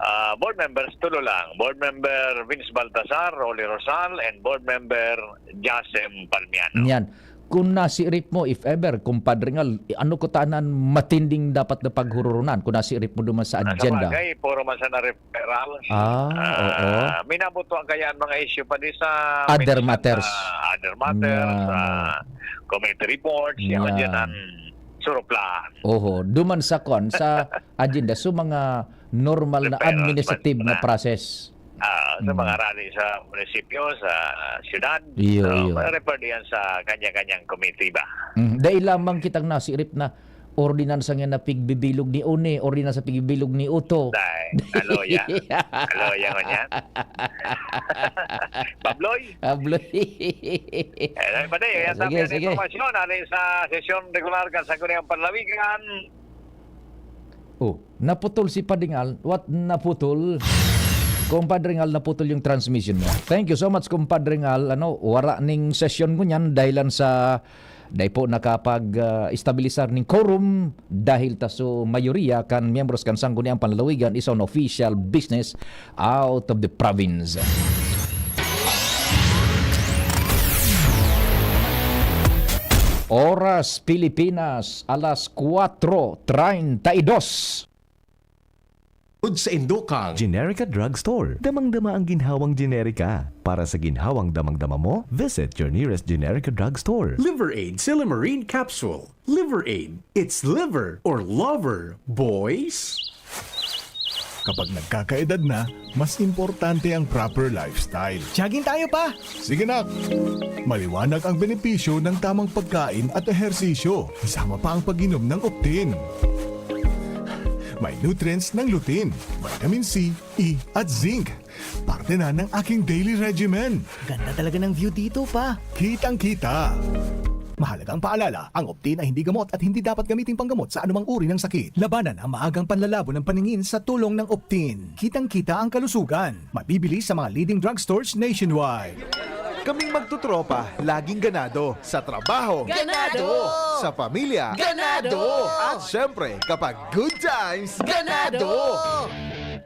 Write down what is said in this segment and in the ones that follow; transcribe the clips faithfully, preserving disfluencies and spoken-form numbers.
Ah, board members, tulo lang. Board member Vince Baltasar, Rolly Rosal, and board member Jasem Palmiano. Yan. Kung nasirip mo, if ever, Compadre Ngal, ano kutana an matinding dapat na paghururunan kung nasirip mo duman sa Ah, agenda? Sabagay, puro man sana referrals. Ah, Ah, oo. Minabutwa kaya ang mga issue pa di sa Other minsan, matters. ah, other matters, Yan. ah, committee reports, yan, Yan. yan ang suruplahan. Oho, duman sa kwan, sa agenda, so mga normal na Referrals administrative man na na. process. Ah, sa Mm. mga rally sa munisipyo, sa siyudad, Iyo, ah, iyo. ma-refer diyan sa kanya-kanyang komite ba? Mm, dai lamang kitang nasirip na ordinansa nga na pigbibilog ni Oni, ordinansa pigbibilog ni Uto. Dai, aloya. Aloya ko niya. Pabloy. Pabloy. Eh, dai pa di, Ah, yan sige, sabi ang sige. impormasyon, alin sa sesyon regular kan Sangguniang Panlawigan. Oh, naputol si Padringal. What naputol? Compadre Ngal, naputol yung transmission mo. Thank you so much, Compadre Ngal. Ano, wara ning sesyon ko niyan dahilan sa dai po nakapag, ah, estabilisar ning quorum dahil ta su mayoriya kan miyembros kan Sangguniang Panlalawigan is on official business out of the province. Oras, Pilipinas, alas kuwatro treinta y dos. Bukod sa indo kang Generica Drugstore. Damang-dama ang ginhawang Generica. Para sa ginhawang damang-dama mo, visit your nearest Generica Drugstore. Liver Aid Silymarin Capsule. Liver Aid. It's liver or lover, boys. Kapag nagkakaedad na, mas importante ang proper lifestyle. Jogging tayo, pa! Sige, nak! Maliwanag ang benepisyo ng tamang pagkain at ehersisyo, kasama pa ang pag-inom ng Optin. May nutrients ng lutein, vitamin C, E, at zinc. Parte na ng aking daily regimen. Ganda talaga ng view dito, pa. Kitang-kita. Mahalagang paalala, ang Optin ay hindi gamot at hindi dapat gamiting panggamot sa anumang uri ng sakit. Labanan ang maagang panlalabo ng paningin sa tulong ng Optin. Kitang-kita ang kalusugan. Mabibili sa mga leading drugstores nationwide. Kaming magtotropa, laging ganado. Sa trabaho. Ganado! Sa pamilya. Ganado! At syempre, kapag good times. Ganado!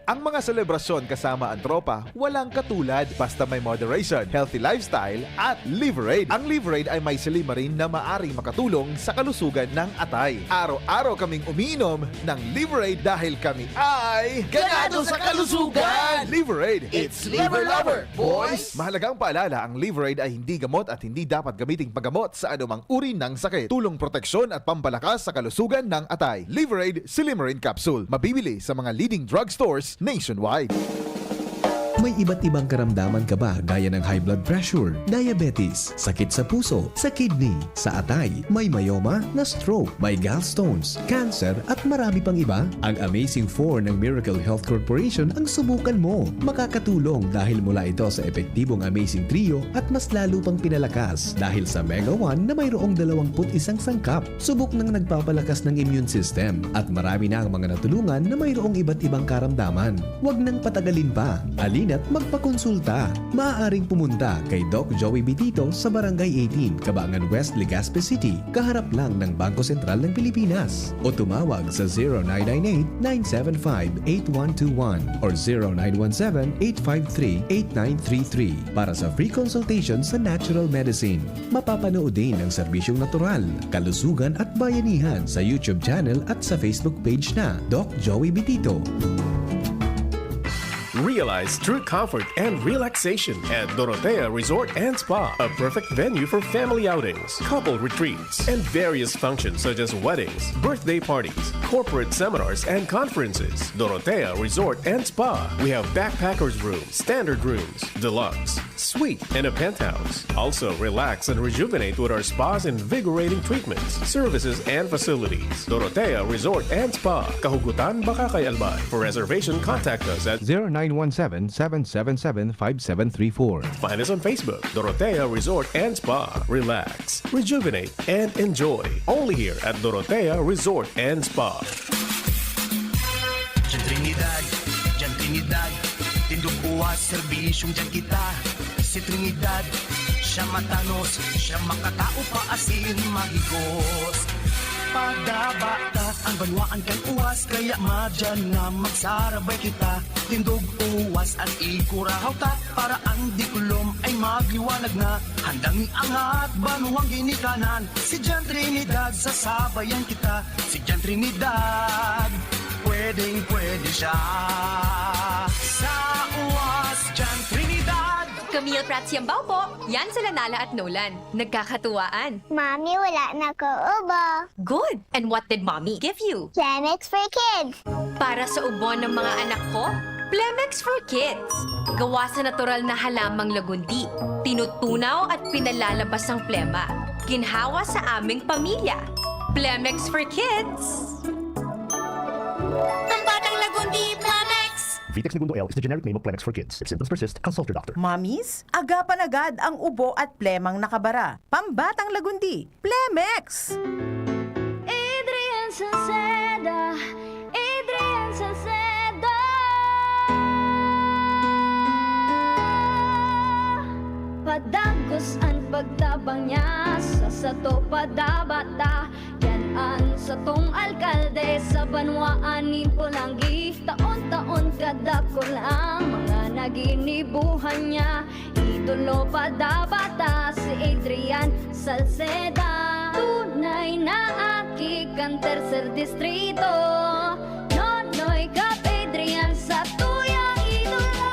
Ang mga selebrasyon kasama ang tropa, walang katulad. Basta may moderation, healthy lifestyle, at Liver Aid. Ang Liver Aid ay may silymarin na maaring makatulong sa kalusugan ng atay. Araw-araw kaming umiinom ng Liver Aid dahil kami ay Ganado sa kalusugan! Liver Aid. It's Liver Lover, boys! Mahalagang paalala, ang Liver Aid ay hindi gamot at hindi dapat gamiting panggamot sa anumang uri ng sakit. Tulong proteksyon at pampalakas sa kalusugan ng atay. Liver Aid Silymarin Capsule. Mabibili sa mga leading drugstores nationwide. May iba't ibang karamdaman ka ba, gaya ng high blood pressure, diabetes, sakit sa puso, sa kidney, sa atay, may myoma, na stroke, may gallstones, cancer, at marami pang iba? Ang Amazing Four ng Miracle Health Corporation ang subukan mo. Makakatulong dahil mula ito sa epektibong Amazing Trio at mas lalo pang pinalakas dahil sa Mega One na mayroong dalawampu't isang sangkap. Subok nang nagpapalakas ng immune system at marami na ang mga natulungan na mayroong iba't ibang karamdaman. Huwag nang patagalin pa. Halina't magpakonsulta. Maaaring pumunta kay Doc Joey Bitito sa Barangay eighteen, Kabangan West, Legazpi City, kaharap lang ng Bangko Sentral ng Pilipinas. O tumawag sa zero nine nine eight, nine seven five, eight one two one or zero nine one seven, eight five three, eight nine three three para sa free consultation sa natural medicine. Mapapanood din ang serbisyong natural, kalusugan at bayanihan sa YouTube channel at sa Facebook page na Doc Joey Bitito. Realize true comfort and relaxation at Dorotea Resort and Spa, a perfect venue for family outings, couple retreats, and various functions such as weddings, birthday parties, corporate seminars, and conferences. Dorotea Resort and Spa. We have backpackers room, standard rooms, deluxe, suite, and a penthouse. Also, relax and rejuvenate with our spa's invigorating treatments, services, and facilities. Dorotea Resort and Spa, Kahugutan, Bacacay, Albay. For reservation, contact us at zero nine one seven, seven seven seven, five seven three four. Find us on Facebook, Dorotea Resort and Spa. Relax, rejuvenate, and enjoy. Only here at Dorotea Resort and Spa. Diyan Trinidad, diyan Trinidad, tindog kuwas, serbisyong diyan kita. Si Trinidad, siya matanos, siya makatao pa asin mahigos. Padaba ta, ang banwaan kan uwas, kaya madyan na magsarabay kita. Tindog uwas at igkurahaw ta, para ang diklom ay magliwanag na. Handang iangat banwang ginikanan, si Jan Trinidad, sasabayan kita. Si Jan Trinidad, pwedeng pwede siya. Sa uwas, Jan Trinidad. Camille Prats Yambao po. Yan sila Nala at Nolan. Nagkakatuwaan. Mami, wala na ko ubo. Good! And what did Mommy give you? Plemex for Kids. Para sa ubo ng mga anak ko, Plemex for Kids. Gawa sa natural na halamang lagundi. Tinutunaw at pinalalabas ang plema. Ginhawa sa aming pamilya. Plemex for Kids. Pambatang Lagundi, Plemex! Vitex Negundo L is the generic name of Plemex for Kids. If symptoms persist, consult your doctor. Mommies, agapan agad ang ubo at plemang nakabara. Pambatang Lagundi, Plemex! Adrian Salceda, Adrian Salceda. Padagos an pagtabang niya sa sato, padaba ta. Yan an satong alkalde sa banwaan nin Polangui. Taon-taon kadakul ang mga naginibuhan niya. Idolo padaba ta si Adrian Salceda. Tunay na aki kan Tercer Distrito. Nonoy Cap Adrian, satuyang idolo.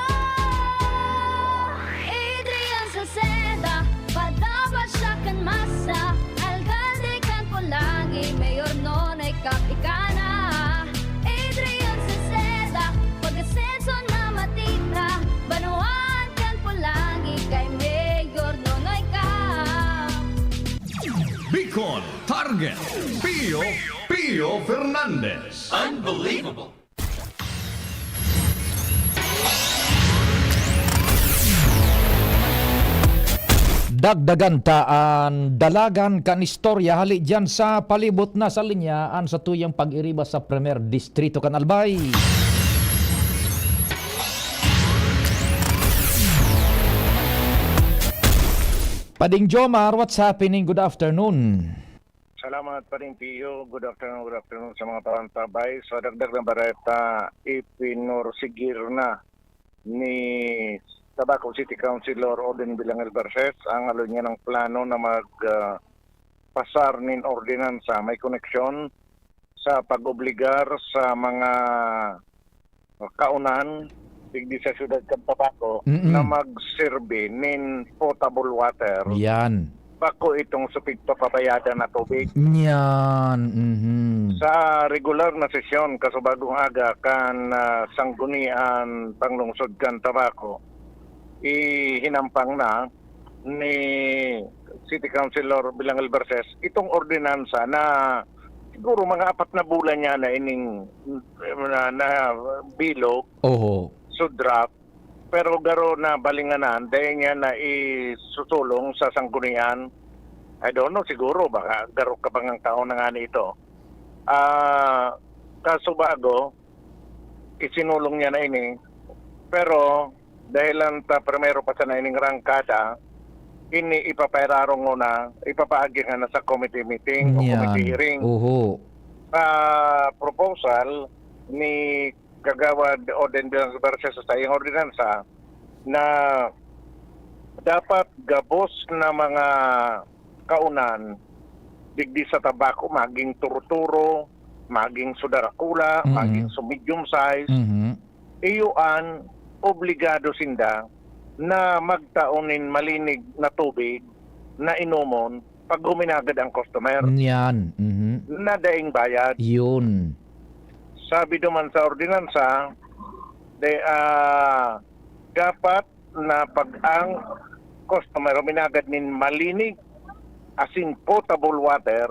Adrian Salceda, padaba siya kan masa. Alkalde kan Polangui, Mayor Nonoy Cap ika na. Adrian Salceda, pag-asenso na matita, banwaan kan Polangui kay Mayor Nonoy Cap. Bicol Target, Pio, Pio Fernandez. Unbelievable. Dagdagan ta an dalagan kan istorya hali diyan sa palibot na sa linya an satuyang pag-iriba sa Primer Distrito kan Albay. Pading Jomar, what's happening? Good afternoon. Salamat, Pading Pio. Good afternoon, good afternoon sa mga parantabay. Sa dagdag na bareta, ipinursigir na ni Tabaco City Councilor Oden Vilangel Verses ang alo niya ng plano na mag, ah, pasar nin ordinansa may koneksyon sa pag-obligar sa mga kaunan digdi sa siyudad kan Tabaco Mm-mm. na magserbi nin potable water. Yan. Bako itong supig papabayadan na tubig. Yan. Mhm. Sa regular na sesyon, kasubagong aga kan, ah, Sanggunian Panglungsod kan Tabaco, ihinampang na ni City Councilor Vilangel Verses itong ordinansa na siguro mga apat na bulan niya na ining, na, na bilog, Oho. So draft, pero garo na balinganan, dahil niya na isusulong sa sanggunian. I don't know, siguro, baka garo kabangang taon na nga na ito. Ah, kaso bago, isinulong niya na ini. Pero, dahil lang ta primero pa sana ining rangkada, ini ipapairarong muna, ipapaagi nga na sa committee meeting o Yan. committee hearing. Oho. Sa proposal ni Kagawad Oden Villarreal Verses sa saiyang ordinansa na dapat gabos na mga kaunan, digdi sa Tabaco, maging turo-turo, maging sudarakula, Mm. maging su medium size, Mhm. iyo an obligado sinda na magtao nin malinig na tubig na inomon pag huminagad ang customer Yan. Mhm. na daing bayad. Yun. Sabi duman sa ordinansa, de, ah, dapat na pag ang customer huminagad nin malinig asin potable water,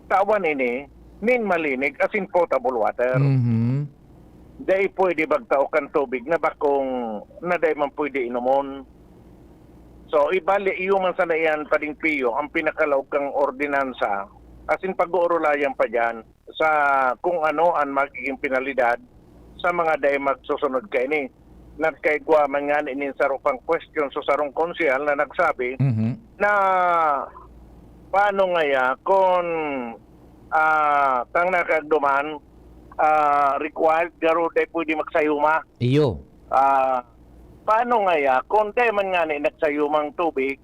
tawan ini nin malinig asin potable water. Mhm. Dai pwede magtao kan tubig na bakong, na dai man pwede inomon. So, ibali, iyo man sana iyan, Pading Pio, ang pinakalaog kang ordinansa, asin pag-uurulayan pa diyan sa kung ano ang magiging penalidad sa mga dai magsusunod kaini. Nagkaigwa man ngani nin saro pang question sa sarong konsehal na nagsabi Mhm. na paano ngaya kun ah, tang nakaagduman, ah, required, garo dai pwede magsayuma. Iyo. Ah, paano ngaya kung dai man ngani nagsayumang tubig,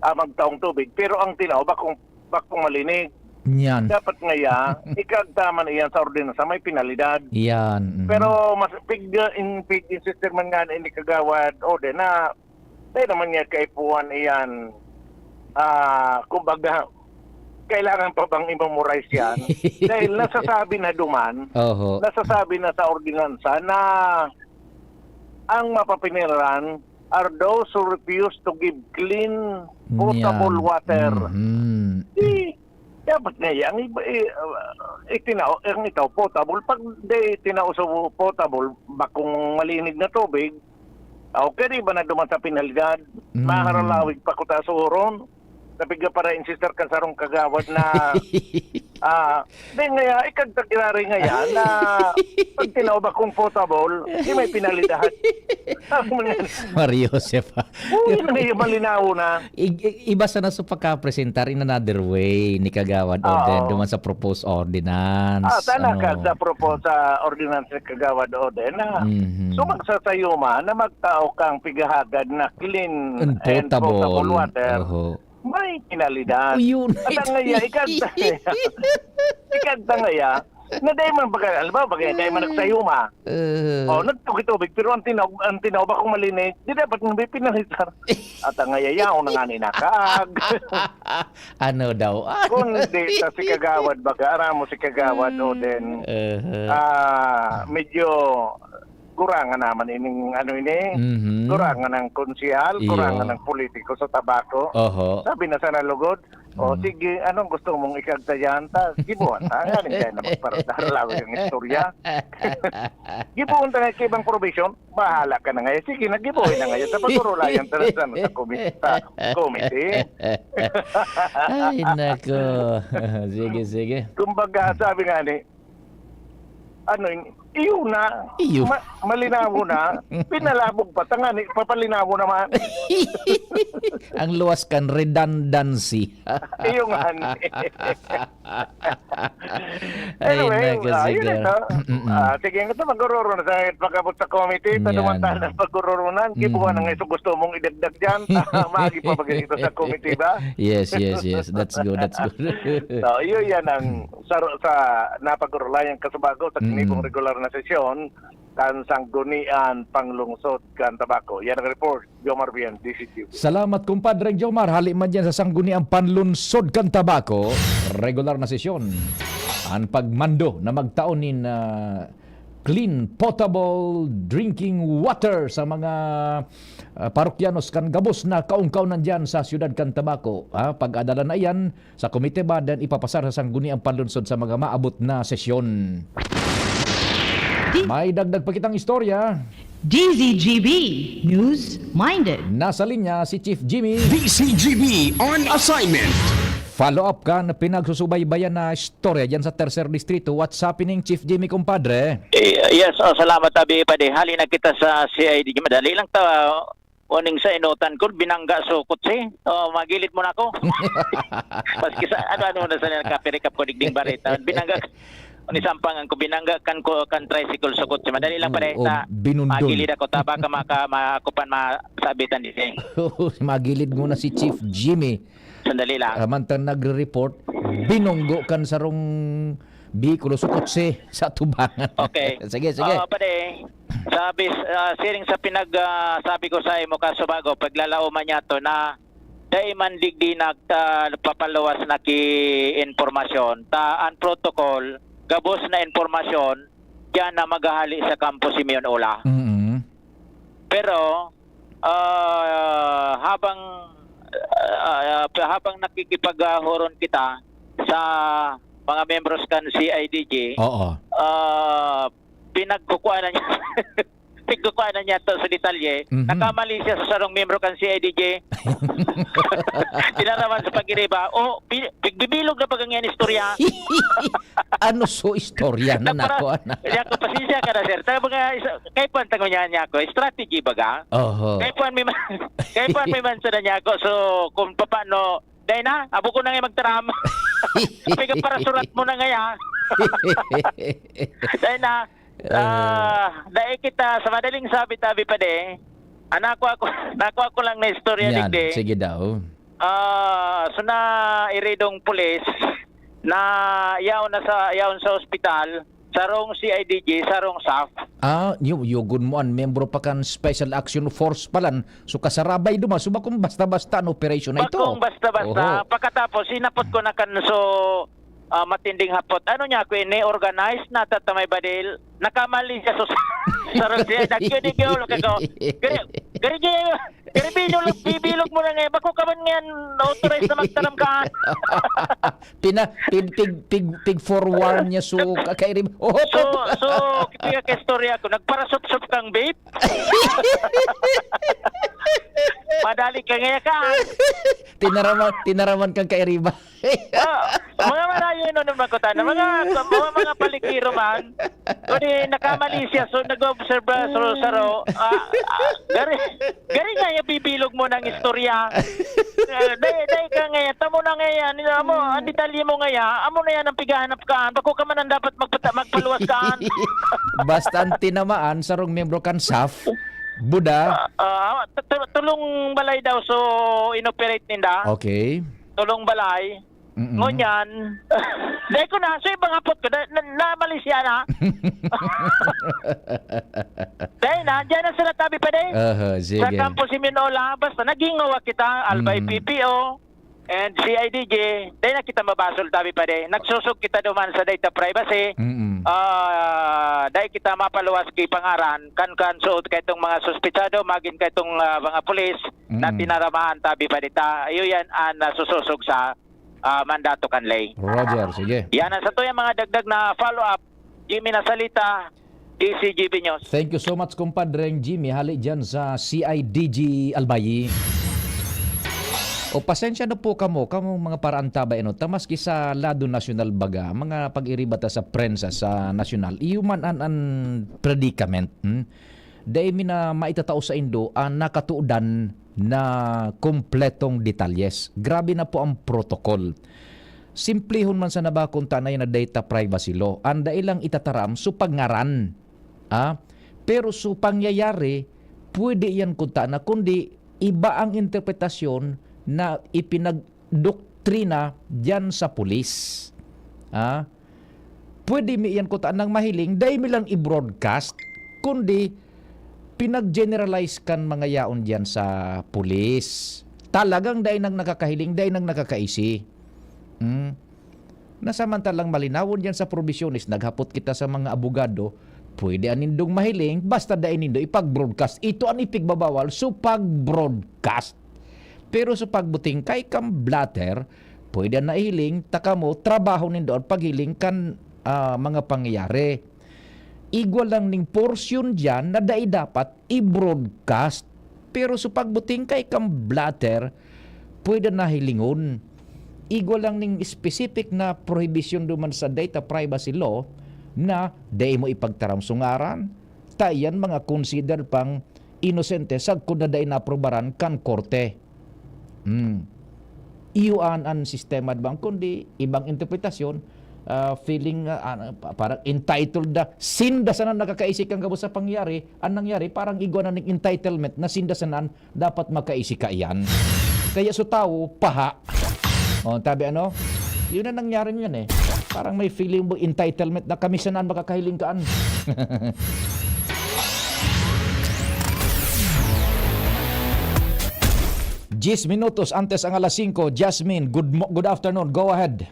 ah, magtaong tubig, pero ang tinaw bakong, bakong malinig? Yan. Dapat ngaya, ikagta man iyan sa ordinansa, may penalidad. Yan, mhm. Pero mas pig-, in, pig-, insister man ngani ni Kagawad Ode na dai naman niya kaipuhan iyan, ah, kumbaga, kailangan pa bang i-memorize yan? Dahil nasasabi na duman, Oho. nasasabi na sa ordinansa na ang mapapiniriran are those who refuse to give clean, potable Yan. water. Mhm. Di, dapat na yan. Iba, eh, ah, itinao, ang itaw, potable. Pag di itinao sa potable, bakong malinig na tubig, okay, di ba na duman sa penalidad? Mm. Maharalawig pa kuta sa uron. Sabi nga para insistir kan sarong kagawad na, ah, di ngaya, ikagtagirari ngaya na pag tinaw bakong potable, di may penalidad. Ang mga Mario Joseph, ah. Oo, yun ang malinaw na. I-, i-, iba sana sa pagkapresentar in another way ni Kagawad Orden Oo. duman sa proposed ordinance. Ah, sana Ano? ka sa proposed sa ordinance ni Kagawad Orden na Mhm. so magsasayuma na magtao kang pigahagad na clean Ang and potable. potable water. Oho. May penalidad. O, yun. At ang ngaya, ikagta, ikagta ngaya, na dai man baga, alam mo, baga, dai man nagsayuma. Eh. Oh, nagtubig-tubig, pero ang tinaw, ang tinaw bakong malinig, di dapat nga may pinalitan. At ang ngaya, yaon na nga ni nakaag. Ano daw? Kundi sa si Kagawad baga, aram mo si Kagawad o din, Eh. ah, medyo kurangan naman ining ano ini, Mhm. kurangan ng konsehal, Iyo. kurangan ng politiko sa tabako. Oho. Sabi na sana lugod, "O, Mm. sige, anong gusto mong ikagta dyan? Ta, gibuhan ta, ngaling tayo na magparalawi ang istorya." Gibuhan ta nga sa ibang probisyon, bahala ka na ngayon. Sige, nagibuhay na ngayon. Sa pagurulayan ta na sa, ano, sa komite, sa komite. Ay, nako. Sige, sige. Kumbaga, sabi nga ni, ano yun, iyo na. Iyo. Ma-, malinaw na. Pinalabog pa. Tangani, papalinaw naman. Ang luwas kan redundancy. Iyo nga ni. Ay, Anyway, nako, ah, yun sige. ito. Mm-mm. Ah, sige, ito, magururo na sa pag-abot sa committee. Yan. Tanuman tayo ng pagururo na. Gibuhan na Mm. nga ito gusto mong idagdag dyan. Magi pa ba ito sa committee ba? Yes, yes, yes. That's good, that's good. So, yun yan ang sa, sa napag-urulayan kasubago sa Mm. kinibong regular na sesyon kan Sanggunian Panglungsod kan Tabako. Yan ang report, Jomar Bien, D C T V. Salamat, Kumpadre Jomar. Hali man dyan sa Sangguniang Panlunsod kan Tabako, regular na sesyon. Ang pagmando na magtao nin, ah, clean, potable drinking water sa mga, ah, parokyanos kan gabos na kaungkaw nandyan sa siyudad kan Tabako. Ah, pag-adala na iyan, sa komite ba, then ipapasar sa Sangguniang Panlunsod sa mga maabot na sesyon. Di- May dagdag pa kitang istorya. D Z G B, News Minded. Nasa linya si Chief Jimmy. D Z G B on assignment. Follow up kan pinagsusubaybayan na istorya dyan sa Tercer Distrito. What's happening, Chief Jimmy, kumpadre? Eh, yes, oh, salamat, Abi Padi. Hali na kita sa C I D G. Madali lang ta, uning sa inutan ko, binangga sa kotse. Oh, magilid muna ako. Maski sa, ano-ano na sa nagkapirikap ko, digding bareta. Binangga, ni sampangan ko, binangga kan ko, kan tricycle sa kotse. Madali lang pare, Oo, ta, binundol. Magilid ako, ta, baka maka-, makupan, masabitan din, eh. Oo, magilid muna si Chief Jimmy. Sandali lang. Ah, mantang nagre-report, binunggo kan sarong bihikulo sa kotse sa atubangan. Okay. Sige, sige. Oo, pare. Sabi, ah, siring sa pinag, ah, sabi ko sa imo kasubago, paglalaoman niya to na dai man digdi nagta-, papaluwas na ki impormasyon. Ta, ang protocol, gabos na impormasyon, diyan na maghahali sa Kampo Simeon Ola. Mm. Pero, ah, habang, ah, habang nakikipaghuron kita sa mga miyembros kan C I D G, Oo. ah, pinagkukuhanan niya, pinagkukuhanan niya to sa detalye. Mhm. Nakamali siya sa sarong miyembro kan C I D G. Tinaraman sa pag-iriba. O, pi-, pigbibilog na pag ang yan istorya. Ano so istorya na Na para, nako, ana? Kaya ko, pasensya ka na, sir. Sa mga isa, kay Juan, tango niya, niya ako, strategy baga? Oho. Kay Juan, may man, kay Juan, may man sana niya ako. So, kung paano, Dai na, abo ko na nga magtaram. Sabi ka, parasurat mo na nga, ya. Dai na, ah, dai kita, sa madaling sabi, tabi pa di, anak ko ako, nako ako lang na istorya, Yan, digdi. Sige daw. Ah, so na iridong pulis na yaon na sa, yaon sa ospital, sarong C I D G, sarong saf. Ah, yu-, yugon mo an membro pa kan Special Action Force palan. So, kasarabay duman. So, bakong basta-basta an operasyon na ito. Bakong basta-basta. Oho. Pagkatapos, hinapot ko na kan so, ah, matinding hapot. Ano niya, ko ini, organized na tatamay badil? Nakamali siya so, sarong siya. Nagkiyod-ikiyod ako. Gari, gari, gari, gari, bilog, bibilog mo na nga. Bako ka man ngayon, authorized na magtaram ka. Pina-, pig, pig, pig, pig forewarn niya so, ka-, kairib. Oh, So, so, kaya ka istorya ko, nagparasupsup kang vape? Madali ka nga ka. Tinaraman, tinaraman kang kairiba. Ah, mga marayo yun, ano, magkutan, mga, mga, mga palikiro man. Kundi nakamali siya, so nag-observe sa saro-saro. Ah, ah, gari, gari nga yung bibilog mo ng istorya. Ah, dai, dai ka nga yan, tamo na nga yan. Amo, ang detalye mo nga yan, amo na yan ang pigahanap ka. Bako ka man ang dapat magpata-, magpaluwas ka. Basta ang tinamaan, sarong miyembro kan saf, Buda. Ah, ah, tu-, tu-, tulong balay daw, so inoperate ninda. Okay. Tulong balay. Mm-mm. Ngunyan, dai ko na, so ibang hapot ko, na, na, namali siya na. Dai na, diyan na sila tabi pa, dai. Aha, sige. Sa Kampo Simeon Ola, basta naghingawa kita, Albay Mm. P P O, and C I D G, dai na kita mabasol tabi pa, dai. Nagsusog kita duman sa data privacy. Mm-mm. Ah, dai kita mapaluwas ki pangaran, kan, kan, so, kaitong mga suspetsado, magin kaitong, ah, mga pulis, na Mm. tinaramaan tabi pa dita. Iyo yan, ah, nasususog sa, ah, mandato kan ley. Roger, sige. Yan ang sa tuyang mga dagdag na follow-up. Jimmy Nasalita, D C G B News. Thank you so much, kumpadreng Jimmy. Hali dyan sa C I D G Albay. O, pasensya na po kamo, kamong mga paraantabay, ano, ta maski sa lado nasyonal baga, mga pag-iriba ta sa prensa sa nasyonal, iyo man an, an predicament, hmm? Dai mi na maitatao saindo an nakatodan na kompletong detalyes. Grabe na po ang protocol. Simplihon man sana ba kun ta na yan na data privacy law? An dai lang itataram, so pagngaran. Ah? Pero so pangyayari, pwede yan kun ta na, kundi iba ang interpretasyon na ipinagdoktrina diyan sa pulis. Ah? Pwede mi iyan kutaan ng mahiling, dai mi lang i-broadcast, kundi pinag-generalize kan mga yaon diyan sa pulis. Talagang dai nang nakakahiling, dai nang nakakaisi. Hmm. Na samantalang malinawon diyan sa probisyones, naghapot kita sa mga abogado, pwede an nindong mahiling, basta dai nindo ipag-broadcast. Ito an ipigbabawal, so pag-broadcast. Pero sa pagbutingkay kan blotter, pwede na ihiling ta kamo, trabaho nindo an paghiling kan, ah, mga pangyayari. Igwa lang ning porsyon diyan na dai dapat i-broadcast. Pero sa pagbutingkay kan blotter, pwede na hilingon. Igwa lang ning specific na prohibisyon duman sa data privacy law na dai mo ipagtaram so ngaran, ta iyan mga consider pang inosente sagkod na dai naaprobaran kan korte. Hmm. Iyo an, an sistema bang kundi ibang interpretasyon, ah, feeling, ah, ah, pa-, parang entitled na, sinda sana nakakaisi kan gabos sa pangyayari, an nangyari, parang igwa na ning entitlement na sinda sana dapat makaisi kaiyan. Kaya so tawo, paha. O, tabi ano? Yun ang nangyari niyan eh. Parang may feeling mo entitlement na kami sana an makakahiling kaan. Diez minutos antes ang alas singko. Jasmine, good mo-, good afternoon. Go ahead.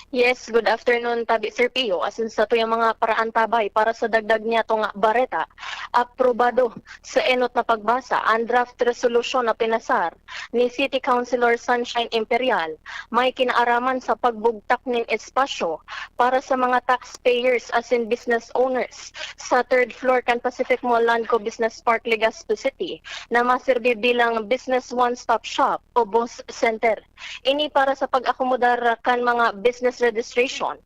Yes, good afternoon, Tabi Sir Pio. Asin sa tuyang mga paraantabay para sa dagdag niya to nga bareta, aprobado sa enot na pagbasa ang draft resolution na pinasar ni City Councilor Sunshine Imperial, may kinaaraman sa pagbugtak nin espasyo para sa mga taxpayers asin business owners sa third floor kan Pacific Mall Landco Business Park, Legazpi City, na maserbi bilang Business One Stop Shop o BOSS Center. Ini para sa pag-akomodar kan mga business registration,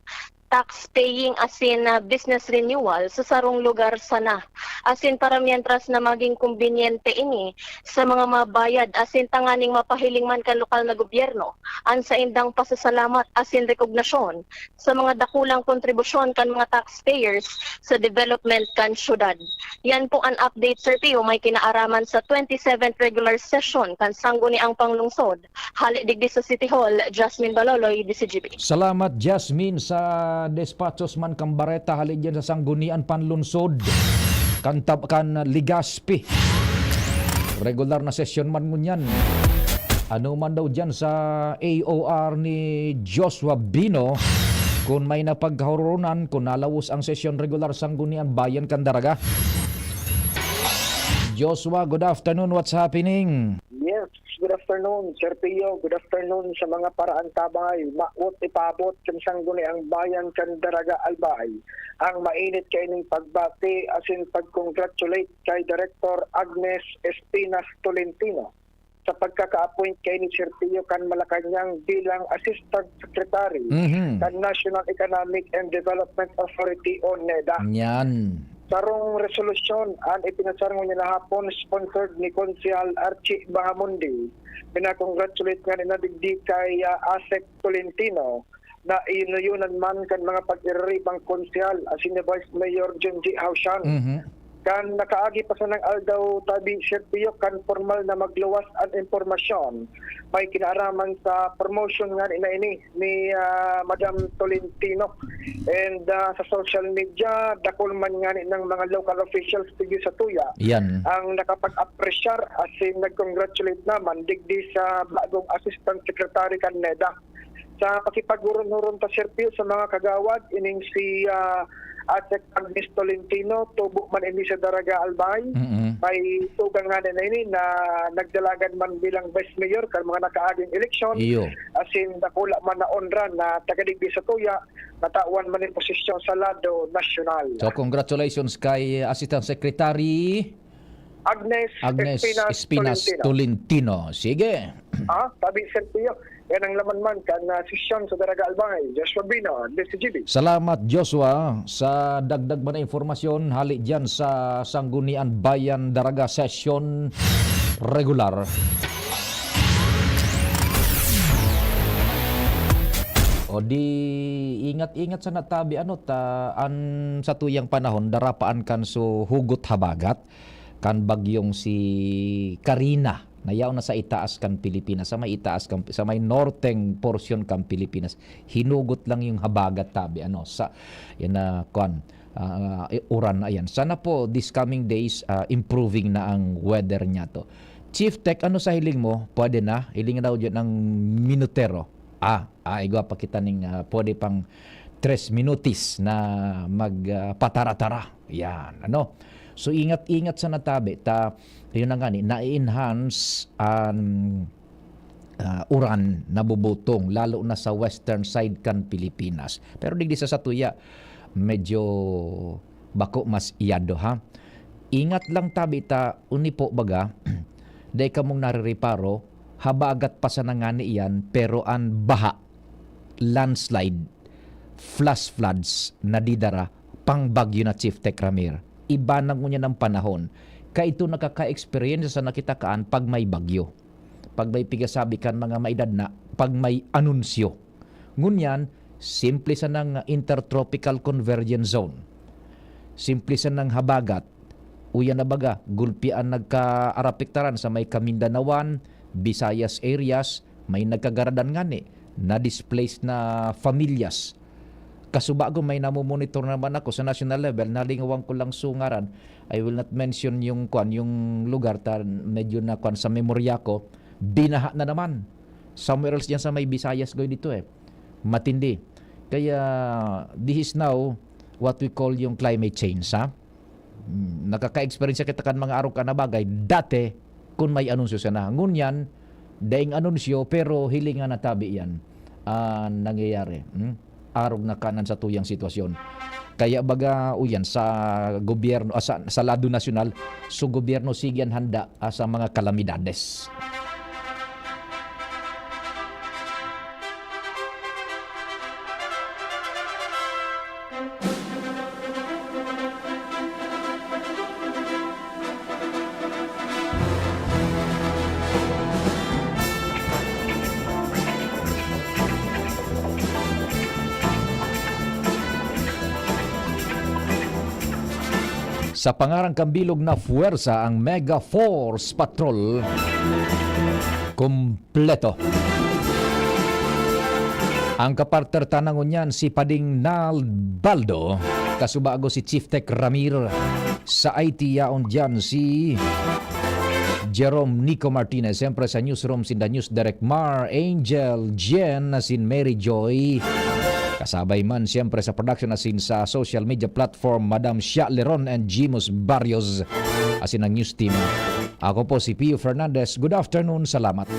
tax paying asin, ah, business renewal sa sarong lugar sana. asin para mientras na maging kombinyente ini sa mga mabayad asin tanganing mapahiling man kan lokal na gobyerno an saindang pasasalamat asin rekognasyon sa mga dakulang kontribusyon kan mga taxpayers sa development kan syudad. Yan po an update, Sir Pio, may kinaaraman sa twenty-seventh regular session kan Sangguniang Panglungsod. Hale digdi sa City Hall, Jasmine Baloloy, D C G B. Salamat, Jasmine, sa despachos man kan bareta hale diyan sa Sangguniang Panlungsod kan Tab-, kan Legazpi. Regular na sesyon man ngunyan. Ano man daw diyan sa A O R ni Joshua Bino, kun may napagkahurunan, kun nalawos ang sesyon regular Sangguniang Bayan kan Daraga? Joshua, good afternoon. What's happening? Yes, good afternoon, Sir Pio. Good afternoon sa mga paraantabay. Mawot ipabot kan Sangguniang Bayan kan Daraga Albay ang mainit kaining pagbati asin pag-congratulate kay Director Agnes Espinas Tolentino sa pagkaka-appoint kay ni Sir Pio kan Malacañang bilang Assistant Secretary Mhm. kan National Economic and Development Authority o neda. Yan. Sarong resolusyon an ipinasar ngunyan na hapon, sponsored ni Konsehal Archie Bahamonde. Pina-congratulate ngani na digdi kay, ah, Asek Tolentino na inuyunan man kan mga pag-iriribang konsehal asin ni Vice Mayor Junji Haushan. Mhm. Kan nakaagi pa sanang aldaw, tabi, Sir Pio, kan pormal na magluwas an impormasyon, may kinaaraman sa promotion ngani na ini ni, ah, Madam Tolentino. And, ah, sa social media, dakul man ngani ng mga local officials digdi sa Tuya Yan. ang nakapag-apresyar asin nag-congratulate naman digdi sa bagong Assistant Secretary kan neda. Sa pakipaghuron-huron ta, Sir Pio, sa mga kagawad, ining si, ah, Asek Agnes Tolentino, tubo man ini sa Daraga Albay. Mm-mm. May tugang ngani na ini na nagdalagan man bilang Vice Mayor kan mga nakaaging eleksyon. Iyo. Asin dakula man na onra na taga digdi sa Tuya, natawan man nin posisyon sa lado nasyonal. So, congratulations kay Assistant Secretary Agnes Agnes Espinas Espinas Tolentino. Tolentino. Sige. Ah, tabi, Sir Pio. Yan ang laman man kan, ah, sesyon sa Daraga Albay. Joshua Bino, D C G B. Salamat, Joshua, sa dagdag man na impormasyon hali diyan sa Sanggunian Bayan Daraga Session Regular. O di, ingat-ingat sana tabi, ano, ta, an satuyang panahon, darapaan kan so hugot habagat kan bagyong si Karina, na yaon na sa itaas kan Pilipinas, sa may itaas kan, sa may norteng porsyon kan Pilipinas. Hinugot lang yung habagat tabi, ano, sa, yan na, kwan, ah, eh, uran na yan. Sana po, this coming days, ah, improving na ang weather niya to. Chief Tech, ano sa hiling mo? Pwede na? Hiling daw dyan ng minutero. Ah, ah, igwa pa kita ning, ah, pwede pang tres minutis na mag, ah, patara-tara. Yan, ano? So, ingat-ingat sa natabi. Ta, yun na nga ni, na-enhance an, ah, uran na bubutong, lalo na sa western side kan Pilipinas. Pero digdi sa satuya, medyo bako mas iyado, ha? Ingat lang tabi ta, uni po baga, dai kamong narireparo, habagat pa sana ngani iyan, pero an baha, landslide, flash floods na didara, pang bagyo na, Chief Tech Ramir. Iba na ngunyan ang panahon. Kaito nakaka-experience sa nakitakaan pag may bagyo. Pag may pigasabi kan mga maedad na, pag may anunsyo. Ngunyan, simple sanang intertropical convergence zone. Simple sanang habagat, uya na baga, gulpi an nagkaarapektaran sa may Kamindanawan, Visayas areas, may nagkagaradan ngani, na-displaced na familias. Kasubago, may namomonitor naman ako sa national level, nalingawan ko lang so ngaran. I will not mention yung, kwan, yung lugar, ta medyo na, kwan, sa memorya ko, binaha na naman. Somewhere else dyan sa may Visayas, goy dito eh. Matindi. Kaya, this is now what we call yung climate change, ha? Hmm, nakaka-experience kita kan mga arog ka na bagay. Dati, kun may anunsyo sana. Ngunyan, daing anunsyo, pero hilingan na tabi yan. Ah, nangyayari. Hmm? Arog na kanan sa tuyang sitwasyon. Kaya baga, uyan, sa gobyerno, ah, sa, sa lado nasyonal, so gobyerno sige an handa, ah, sa mga kalamidades. Sa pangarang kan bilog na puwersa, ang Mega Force Patrol kompleto. Ang kapartner ta na ngunyan si Pading Nalbaldo, kasubago si Chief Tech Ramir. Sa I T yaon diyan si Jerome Nico Martinez. Siyempre sa newsroom, sinda News Direct Mar, Angel, Jen, asin Mary Joy. Kasabay man siyempre sa production asin sa social media platform, Madam Shia Leron and Jimos Barrios, asin ang news team. Ako po si Pio Fernandez. Good afternoon. Salamat.